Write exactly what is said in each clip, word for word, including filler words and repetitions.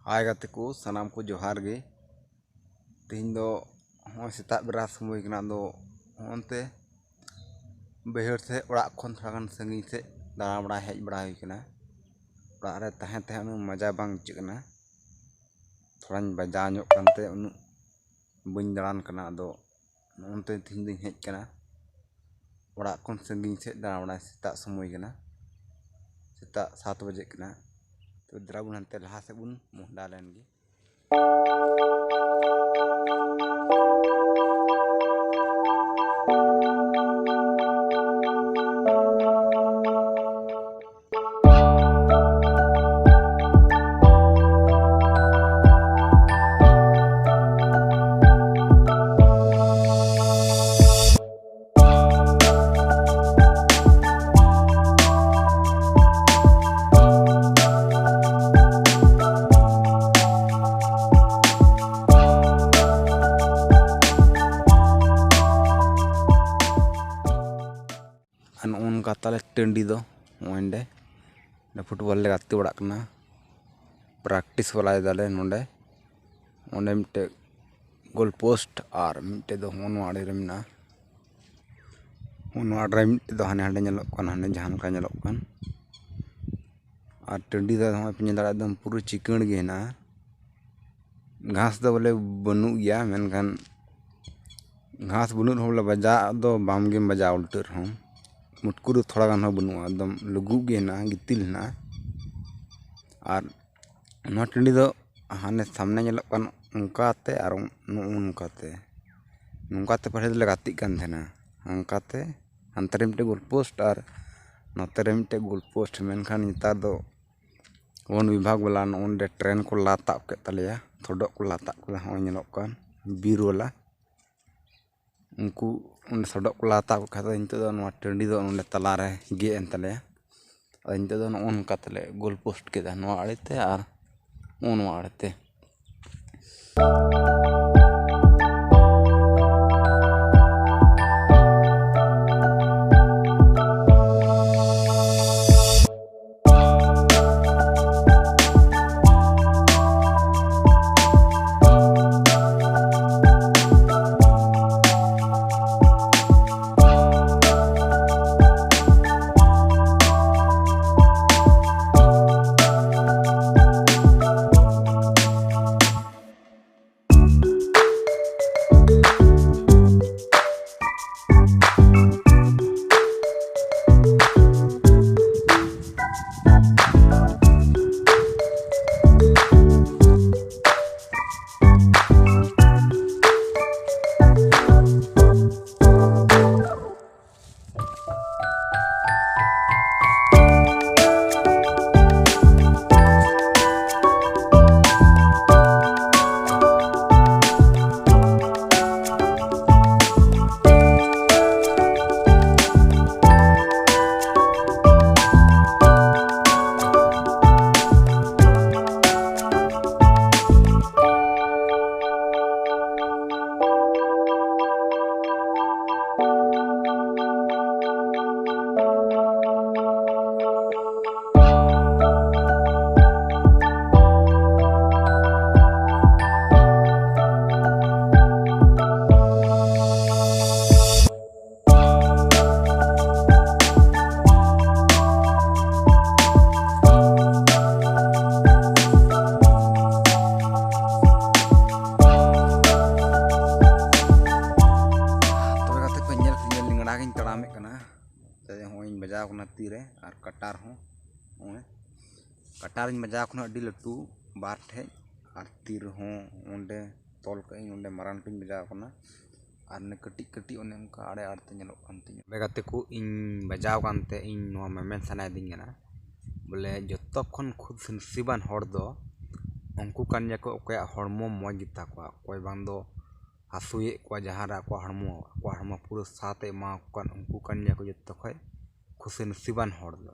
ᱦᱟᱭ ᱜᱟᱛᱮ ᱠᱚ, ᱥᱟᱱᱟᱢ ᱠᱚ ᱡᱚᱦᱟᱨ ᱜᱮ᱾ ᱛᱮᱦᱮᱧ ᱫᱚ ᱦᱚᱸᱜᱼᱚᱭ ᱥᱮᱛᱟᱜ ᱵᱮᱲᱟ ᱥᱚᱢᱚᱭ ᱠᱟᱱᱟ, ᱟᱫᱚ ᱦᱚᱸᱜᱼᱚᱱᱛᱮ ᱵᱟᱹᱭᱦᱟᱹᱲ ᱥᱮᱫ, ᱚᱲᱟᱜ ᱠᱷᱚᱱ ᱛᱷᱚᱲᱟ ᱜᱟᱱ ᱥᱟᱺᱜᱤᱧ ᱥᱮᱫ ᱫᱟᱬᱟ ᱵᱟᱲᱟᱭ ᱦᱮᱡ ᱵᱟᱲᱟ ᱦᱩᱭ ᱠᱟᱱᱟ᱾ ᱚᱲᱟᱜ ᱨᱮ ᱛᱟᱦᱮᱸ ᱛᱟᱦᱮᱸ ᱩᱱᱟᱹᱜ ᱢᱚᱡᱟ ᱵᱟᱝ ᱟᱹᱭᱠᱟᱹᱜ ᱠᱟᱱᱟ᱾ ᱛᱷᱚᱲᱟᱧ ᱵᱟᱡᱟᱣ ᱧᱚᱜ ᱠᱟᱱᱛᱮ ᱩᱱᱟᱹᱜ ᱵᱟᱹᱧ ᱫᱟᱬᱟᱱ ᱠᱟᱱᱟ᱾ ᱟᱫᱚ ᱱᱚᱜᱼᱚᱱᱛᱮ ᱛᱮᱦᱮᱧ ᱫᱚᱧ ᱦᱮᱡ ᱠᱟᱱᱟ ᱚᱲᱟᱜ ᱠᱷᱚᱱ ᱥᱟᱺᱜᱤᱧ ᱥᱮᱫ ᱫᱟᱬᱟ ᱵᱟᱲᱟᱭ᱾ ᱥᱮᱛᱟᱜ ᱥᱚᱢᱚᱭ ᱠᱟᱱᱟ, ᱥᱮᱛᱟᱜ ᱥᱟᱛ ᱵᱟᱡᱮᱜ ᱠᱟᱱᱟ᱾ ᱛᱚ ᱫᱮᱞᱟ ᱵᱚᱱ ᱦᱟᱱᱛᱮ ᱞᱟᱦᱟ ᱥᱮᱫ ᱵᱚᱱ ᱢᱚᱦᱰᱟ ᱞᱮᱱ ᱜᱮ᱾ ᱟᱨ ᱱᱚᱜᱼᱚ ᱱᱚᱝᱠᱟ ᱛᱟᱞᱮ ᱴᱟᱺᱰᱤ ᱫᱚ᱾ ᱱᱚᱜᱼᱚᱭ ᱱᱚᱸᱰᱮ, ᱱᱚᱸᱰᱮ ᱯᱷᱩᱴᱵᱚᱞ ᱞᱮ ᱜᱟᱛᱮ ᱵᱟᱲᱟᱜ ᱠᱟᱱᱟ, ᱯᱨᱮᱠᱴᱤᱥ ᱵᱟᱲᱟᱭ ᱫᱟᱞᱮ ᱱᱚᱸᱰᱮ᱾ ᱚᱸᱰᱮ ᱢᱤᱫᱴᱮᱡ ᱜᱳᱞ ᱯᱳᱥᱴ ᱟᱨ ᱢᱤᱫᱴᱮᱡ ᱫᱚ ᱦᱚᱸᱜᱼᱚ ᱱᱚᱣᱟ ᱟᱲᱮ ᱨᱮ ᱢᱮᱱᱟᱜᱼᱟ᱾ ᱦᱚᱸᱜᱼᱚ ᱱᱚᱣᱟ ᱟᱲᱮ ᱨᱮ ᱢᱤᱫᱴᱮᱡ ᱫᱚ ᱦᱟᱱᱮ ᱦᱟᱸᱰᱮ ᱧᱮᱞᱚᱜ ᱠᱟᱱ, ᱦᱟᱸᱰᱮ ᱡᱟᱦᱟᱸ ᱞᱮᱠᱟ ᱧᱮᱞᱚᱜ ᱠᱟᱱ᱾ ᱟᱨ ᱴᱟᱺᱰᱤ ᱫᱚ ᱱᱚᱜᱼᱚᱭ ᱯᱮ ᱧᱮᱞ ᱫᱟᱲᱮᱭᱟᱜᱼᱟ, ᱮᱠᱫᱚᱢ ᱯᱩᱨᱟᱹ ᱪᱤᱠᱟᱹᱬ ᱜᱮ ᱦᱮᱱᱟᱜᱼᱟ᱾ ᱜᱷᱟᱥ ᱫᱚ ᱵᱚᱞᱮ ᱵᱟᱹᱱᱩᱜ ᱜᱮᱭᱟ, ᱢᱮᱱᱠᱷᱟᱱ ᱜᱷᱟᱥ ᱵᱟᱹᱱᱩᱜ ᱨᱮᱦᱚᱸ ᱵᱚᱞᱮ ᱵᱟᱡᱟᱜ ᱫᱚ ᱵᱟᱢ ᱜᱮᱢ ᱵᱟᱡᱟᱣ ᱩᱞᱴᱟᱹᱜ ᱨᱮᱦᱚᱸ, ᱢᱩᱴᱠᱩ ᱫᱚ ᱛᱷᱚᱲᱟ ᱜᱟᱱ ᱦᱚᱸ ᱵᱟᱹᱱᱩᱜᱼᱟ, ᱮᱠᱫᱚᱢ ᱞᱩᱜᱩᱵ ᱜᱮ ᱦᱮᱱᱟᱜᱼᱟ, ᱜᱤᱛᱤᱞ ᱦᱮᱱᱟᱜᱼᱟ᱾ ᱟᱨ ᱱᱚᱣᱟ ᱴᱟᱺᱰᱤ ᱫᱚ ᱦᱟᱱᱮ ᱥᱟᱢᱱᱮ ᱧᱮᱞᱚᱜ ᱠᱟᱱ ᱚᱱᱠᱟᱛᱮ ᱟᱨ ᱱᱚᱜᱼᱚ ᱱᱚᱝᱠᱟᱛᱮ, ᱱᱚᱝᱠᱟᱛᱮ ᱯᱟᱹᱦᱤᱞ ᱫᱚᱞᱮ ᱜᱟᱛᱮᱜ ᱠᱟᱱ ᱛᱟᱦᱮᱱᱟ᱾ ᱚᱱᱠᱟᱛᱮ ᱦᱟᱱᱛᱮ ᱨᱮ ᱢᱤᱫᱴᱮᱡ ᱜᱳᱞ ᱯᱳᱥᱴ ᱟᱨ ᱱᱚᱛᱮ ᱨᱮ ᱢᱤᱫᱴᱮᱡ ᱜᱳᱞ ᱯᱳᱥᱴ, ᱢᱮᱱᱠᱷᱟᱱ ᱱᱮᱛᱟᱨ ᱫᱚ ᱵᱚᱱ ᱵᱤᱵᱷᱟᱜᱽ ᱵᱟᱞᱟ ᱱᱚᱜᱼᱚ ᱱᱚᱰᱮ ᱴᱨᱮᱱ ᱠᱚ ᱞᱟ ᱛᱟᱵ ᱠᱮᱫ ᱛᱟᱞᱮᱭᱟ, ᱥᱚᱰᱚᱜ ᱠᱚ ᱞᱟ ᱛᱟᱵ ᱠᱮᱫᱟ, ᱦᱚᱸᱜᱼᱚᱭ ᱧᱮᱞᱚᱜ ᱠᱟᱱ ᱵᱤᱨ ᱵᱟᱞᱟ᱾ ᱩᱱᱠᱩ ᱚᱸᱰᱮ ᱥᱚᱰᱚᱜ ᱠᱚ ᱞᱟ ᱛᱟᱵ ᱠᱮᱫ ᱠᱷᱟᱡ ᱫᱚ ᱱᱤᱛᱚᱜ ᱫᱚ ᱱᱚᱣᱟ ᱴᱟᱺᱰᱤ ᱫᱚ ᱱᱚᱰᱮ ᱛᱟᱞᱟᱨᱮ ᱜᱮᱫ ᱮᱱ ᱛᱟᱞᱮᱭᱟ᱾ ᱟᱫᱚ ᱱᱤᱛᱚᱜ ᱫᱚ ᱱᱚᱜᱼᱚ ᱱᱚᱝᱠᱟ ᱛᱮᱞᱮ ᱜᱳᱞ ᱯᱳᱥᱴ ᱠᱮᱫᱟ, ᱱᱚᱣᱟ ᱟᱲᱮᱛᱮ ᱟᱨ ᱱᱚᱜᱼᱚ ᱱᱚᱣᱟ ᱟᱲᱮᱛᱮ᱾ ᱛᱤᱨᱮ ᱟᱨ ᱠᱟᱴᱟ ᱨᱮᱦᱚᱸ᱾ ᱱᱚᱜᱼᱚᱭ ᱠᱟᱴᱟ ᱨᱤᱧ ᱵᱟᱡᱟᱣ ᱠᱟᱱᱟ ᱟᱹᱰᱤ ᱞᱟᱹᱴᱩ ᱵᱟᱨ ᱴᱷᱮᱡ, ᱟᱨ ᱛᱤ ᱨᱮᱦᱚᱸ ᱚᱸᱰᱮ ᱛᱚᱞ ᱠᱟᱜ ᱟᱹᱧ, ᱚᱸᱰᱮ ᱢᱟᱨᱟᱝ ᱞᱟᱹᱴᱩᱧ ᱵᱟᱡᱟᱣ ᱠᱟᱱᱟ᱾ ᱟᱨ ᱚᱱᱮ ᱠᱟᱹᱴᱤᱡ ᱠᱟᱹᱴᱤᱡ ᱚᱱᱮ ᱚᱱᱠᱟ ᱟᱲᱮ ᱟᱲᱮ ᱛᱮ ᱧᱮᱞᱚᱜ ᱠᱟᱱ ᱛᱤᱧᱟᱹ᱾ ᱛᱚᱵᱮ ᱜᱟᱛᱮ ᱠᱚ, ᱤᱧ ᱵᱟᱡᱟᱣ ᱠᱟᱱᱛᱮ ᱤᱧ ᱱᱚᱣᱟ ᱢᱮᱢᱮᱱ ᱥᱟᱱᱟᱭᱮᱫᱤᱧ ᱠᱟᱱᱟ, ᱵᱚᱞᱮ ᱡᱚᱛᱚ ᱠᱷᱚᱱ ᱠᱷᱩᱥ ᱱᱥᱤᱵᱟᱱ ᱦᱚᱲ ᱫᱚ ᱩᱱᱠᱩ ᱠᱟᱱ ᱜᱮᱭᱟ ᱠᱚ ᱚᱠᱚᱭᱟᱜ ᱦᱚᱲᱢᱚ ᱢᱚᱡᱽ ᱜᱮᱛᱟ ᱠᱚᱣᱟ, ᱚᱠᱚᱭ ᱵᱟᱝ ᱫᱚ ᱦᱟᱹᱥᱩᱭᱮᱫ ᱠᱚᱣᱟ ᱡᱟᱦᱟᱸ ᱨᱮ ᱟᱠᱚᱣᱟᱜ ᱦᱚᱲᱢᱚ, ᱟᱠᱚᱣᱟᱜ ᱦᱚᱲᱢᱚ ᱯᱩᱨᱟᱹ ᱥᱟᱛ ᱮ ᱮᱢᱟ ᱠᱚ ᱠᱟᱱ, ᱩᱱᱠᱩ ᱠᱟᱱ ᱜᱮᱭᱟ ᱠᱚ ᱡᱚᱛᱚ ᱠᱷᱚᱡ ᱠᱷᱩᱥᱤ ᱱᱥᱤᱵᱟᱱ ᱦᱚᱲ ᱫᱚ᱾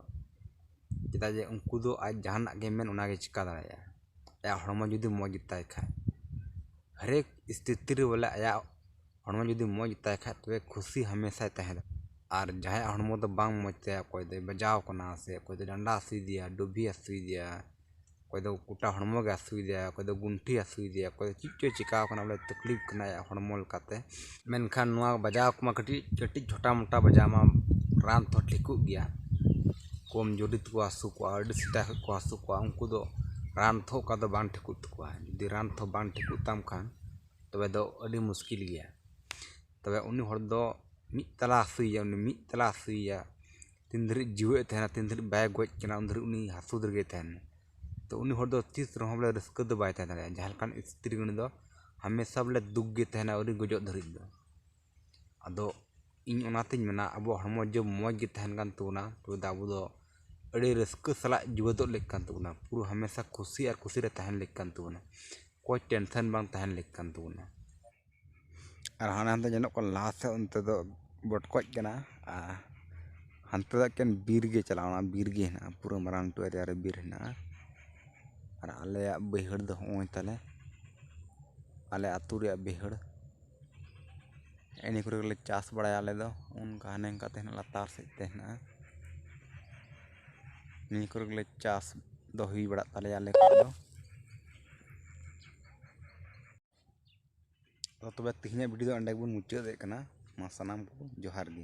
ᱪᱮᱫᱟᱜ ᱡᱮ ᱩᱱᱠᱩ ᱫᱚ ᱟᱡ ᱡᱟᱦᱟᱱᱟᱜ ᱜᱮ ᱢᱮᱱ, ᱚᱱᱟ ᱜᱮ ᱪᱤᱠᱟ ᱫᱟᱲᱮᱭᱟᱜᱼᱟ᱾ ᱟᱭᱟᱜ ᱦᱚᱲᱢᱚ ᱡᱩᱫᱤ ᱢᱚᱡᱽ ᱜᱮᱛᱟᱭ ᱠᱷᱟᱡ, ᱦᱟᱨᱮᱠ ᱥᱛᱷᱤᱛᱤ ᱨᱮ ᱵᱚᱞᱮ ᱟᱭᱟᱜ ᱦᱚᱲᱢᱚ ᱡᱩᱫᱤ ᱢᱚᱡᱽ ᱜᱮᱛᱟᱭ ᱠᱷᱟᱡ, ᱛᱚᱵᱮ ᱠᱷᱩᱥᱤ ᱦᱟᱢᱮᱥᱟᱭ ᱛᱟᱦᱮᱸ ᱫᱟᱲᱮᱭᱟᱜᱼᱟ᱾ ᱟᱨ ᱡᱟᱦᱟᱸᱭᱟᱜ ᱦᱚᱲᱢᱚ ᱫᱚ ᱵᱟᱝ ᱢᱚᱡᱽ ᱛᱟᱭᱟ, ᱚᱠᱚᱭ ᱫᱚᱭ ᱵᱟᱡᱟᱣ ᱠᱟᱱᱟ, ᱥᱮ ᱚᱠᱚᱭ ᱫᱚ ᱰᱟᱸᱰᱟ ᱦᱟᱹᱥᱩᱭᱮᱫᱮᱭᱟ, ᱰᱩᱵᱷᱤ ᱦᱟᱹᱥᱩᱭᱮᱫᱮᱭᱟ, ᱚᱠᱚᱭ ᱫᱚ ᱜᱚᱴᱟ ᱦᱚᱲᱢᱚ ᱜᱮ ᱦᱟᱹᱥᱩᱭᱮᱫᱮᱭᱟ, ᱚᱠᱚᱭ ᱫᱚ ᱜᱩᱱᱴᱷᱤ ᱦᱟᱹᱥᱩᱭᱮᱫᱮᱭᱟ, ᱚᱠᱚᱭ ᱫᱚ ᱪᱮᱫ ᱪᱚᱭ ᱪᱤᱠᱟᱣ ᱠᱟᱱᱟ, ᱵᱚᱞᱮ ᱛᱟᱠᱞᱤᱯ ᱠᱟᱱᱟ ᱟᱭᱟᱜ ᱦᱚᱲᱢᱚ ᱞᱮᱠᱟᱛᱮ᱾ ᱢᱮᱱᱠᱷᱟᱱ ᱱᱚᱣᱟ ᱵᱟᱡᱟᱣ ᱠᱚᱢᱟ ᱠᱟᱹᱴᱤᱡ ᱠᱟᱹᱴᱤᱡ ᱪᱷᱳᱴᱟ ᱢᱳᱴᱟ ᱵᱟᱡᱟᱣ ᱢᱟ ᱨᱟᱱ ᱛᱮᱦᱚᱸ ᱴᱷᱤᱠᱚᱜ ᱜᱮᱭᱟ᱾ ᱠᱚᱢ ᱡᱳᱨᱤ ᱛᱮᱠᱚ ᱦᱟᱹᱥᱩ ᱠᱚᱣᱟ, ᱟᱹᱰᱤ ᱥᱮᱫᱟᱭ ᱠᱷᱚᱡ ᱠᱚ ᱦᱟᱹᱥᱩ ᱠᱚᱣᱟ, ᱩᱱᱠᱩ ᱫᱚ ᱨᱟᱱ ᱛᱮᱦᱚᱸ ᱚᱠᱟ ᱫᱚ ᱵᱟᱝ ᱴᱷᱤᱠᱚᱜ ᱛᱟᱠᱚᱣᱟ᱾ ᱡᱩᱫᱤ ᱨᱟᱱ ᱛᱮᱦᱚᱸ ᱵᱟᱝ ᱴᱷᱤᱠᱚᱜ ᱛᱟᱢ ᱠᱷᱟᱱ, ᱛᱚᱵᱮ ᱫᱚ ᱟᱹᱰᱤ ᱢᱩᱥᱠᱤᱞ ᱜᱮᱭᱟ᱾ ᱛᱚᱵᱮ ᱩᱱᱤ ᱦᱚᱲ ᱫᱚ ᱢᱤᱫ ᱛᱟᱞᱟ ᱦᱟᱹᱥᱩᱭᱮᱭᱟ, ᱩᱱᱤ ᱢᱤᱫ ᱛᱟᱞᱟ ᱦᱟᱹᱥᱩᱭᱮᱭᱟ, ᱛᱤᱱ ᱫᱷᱟᱹᱨᱤᱡ ᱡᱤᱣᱮᱫ ᱮ ᱛᱟᱦᱮᱱᱟ, ᱛᱤᱱ ᱫᱷᱟᱹᱨᱤᱡ ᱵᱟᱭ ᱜᱚᱡ ᱠᱟᱱᱟ, ᱩᱱ ᱫᱷᱟᱹᱨᱤᱡ ᱩᱱᱤ ᱦᱟᱹᱥᱩ ᱨᱮᱜᱮᱭ ᱛᱟᱦᱮᱱᱟ᱾ ᱛᱚ ᱩᱱᱤ ᱦᱚᱲ ᱫᱚ ᱛᱤᱥ ᱨᱮᱦᱚᱸ ᱵᱚᱞᱮ ᱨᱟᱹᱥᱠᱟᱹ ᱫᱚ ᱵᱟᱭ ᱛᱟᱦᱮᱸ ᱫᱟᱲᱮᱭᱟᱜᱼᱟ᱾ ᱡᱟᱦᱟᱸ ᱞᱮᱠᱟᱱ ᱥᱛᱷᱤᱛᱤ ᱨᱮᱜᱮ ᱩᱱᱤ ᱫᱚ ᱦᱟᱢᱮᱥᱟ ᱵᱚᱞᱮ ᱫᱩᱠ ᱜᱮ ᱛᱟᱦᱮᱱᱟ, ᱟᱹᱣᱨᱤ ᱜᱚᱡᱚᱜ ᱫᱷᱟᱹᱨᱤᱡ ᱫᱚ᱾ ᱟᱫᱚ ᱤᱧ ᱚᱱᱟᱛᱤᱧ ᱢᱮᱱᱟ, ᱟᱵᱚᱣᱟᱜ ᱦᱚᱲᱢᱚ ᱡᱮ ᱢᱚᱡᱽ ᱜᱮ ᱛᱟᱦᱮᱱ ᱠᱟᱱ ᱛᱟᱵᱚᱱᱟ, ᱛᱚᱵᱮ ᱫᱚ ᱟᱵᱚ ᱫᱚ ᱟᱹᱰᱤ ᱨᱟᱹᱥᱠᱟᱹ ᱥᱟᱞᱟᱜ ᱡᱩᱣᱟᱹᱫᱚᱜ ᱞᱮᱠ ᱠᱟᱱ ᱛᱟᱵᱚᱱᱟ, ᱯᱩᱨᱟᱹ ᱦᱟᱢᱮᱥᱟ ᱠᱷᱩᱥᱤ ᱟᱨ ᱠᱩᱥᱤ ᱨᱮ ᱛᱟᱦᱮᱱ ᱞᱮᱠ ᱠᱟᱱ ᱛᱟᱵᱚᱱᱟ, ᱚᱠᱚᱭ ᱴᱮᱱᱥᱚᱱ ᱵᱟᱝ ᱛᱟᱦᱮᱱ ᱞᱮᱠ ᱠᱟᱱ ᱛᱟᱵᱚᱱᱟ᱾ ᱟᱨ ᱦᱟᱱᱮ ᱦᱟᱱᱛᱮ ᱧᱮᱞᱚᱜ ᱠᱟᱱ ᱞᱟᱦᱟ ᱥᱮᱫ, ᱚᱱᱛᱮ ᱫᱚ ᱵᱚᱴᱠᱚᱡ ᱠᱟᱱᱟ, ᱟᱨ ᱦᱟᱱᱛᱮ ᱫᱚ ᱮᱠᱮᱱ ᱵᱤᱨ ᱜᱮ ᱪᱟᱞᱟᱣᱱᱟ, ᱵᱤᱨ ᱜᱮ ᱦᱮᱱᱟᱜᱼᱟ, ᱯᱩᱨᱟᱹ ᱢᱟᱨᱟᱝ ᱞᱟᱹᱴᱩ ᱮᱨᱤᱭᱟ ᱨᱮ ᱵᱤᱨ ᱦᱮᱱᱟᱜᱼᱟ᱾ ᱟᱨ ᱟᱞᱮᱭᱟᱜ ᱵᱟᱹᱭᱦᱟᱹᱲ ᱫᱚ ᱦᱚᱸᱜᱼᱚᱭ ᱛᱟᱞᱮ, ᱟᱞᱮ ᱟᱹᱛᱩ ᱨᱮᱭᱟᱜ ᱵᱟᱹᱭᱦᱟᱹᱲ᱾ ᱱᱤᱭᱟᱹ ᱠᱚᱨᱮ ᱜᱮᱞᱮ ᱪᱟᱥ ᱵᱟᱲᱟᱭᱟ ᱟᱞᱮ ᱫᱚ᱾ ᱚᱱᱠᱟ ᱦᱟᱱᱮ ᱚᱱᱠᱟ ᱛᱮ ᱦᱮᱱᱟᱜᱼᱟ, ᱞᱟᱛᱟᱨ ᱥᱮᱫ ᱛᱮ ᱦᱮᱱᱟᱜᱼᱟ᱾ ᱱᱤᱭᱟᱹ ᱠᱚᱨᱮ ᱜᱮᱞᱮ ᱪᱟᱥ ᱫᱚ ᱦᱩᱭ ᱵᱟᱲᱟᱜ ᱛᱟᱞᱮᱭᱟ ᱟᱞᱮ ᱠᱚᱣᱟᱜ ᱫᱚ᱾ ᱛᱚ ᱛᱚᱵᱮ ᱛᱮᱦᱮᱧᱟᱜ ᱵᱷᱤᱰᱤᱭᱳ ᱫᱚ ᱚᱸᱰᱮ ᱜᱮᱵᱚᱱ ᱢᱩᱪᱟᱹᱫᱮᱫ ᱠᱟᱱᱟ᱾ ᱢᱟ ᱥᱟᱱᱟᱢ ᱠᱚ ᱡᱚᱦᱟᱨ ᱜᱮ᱾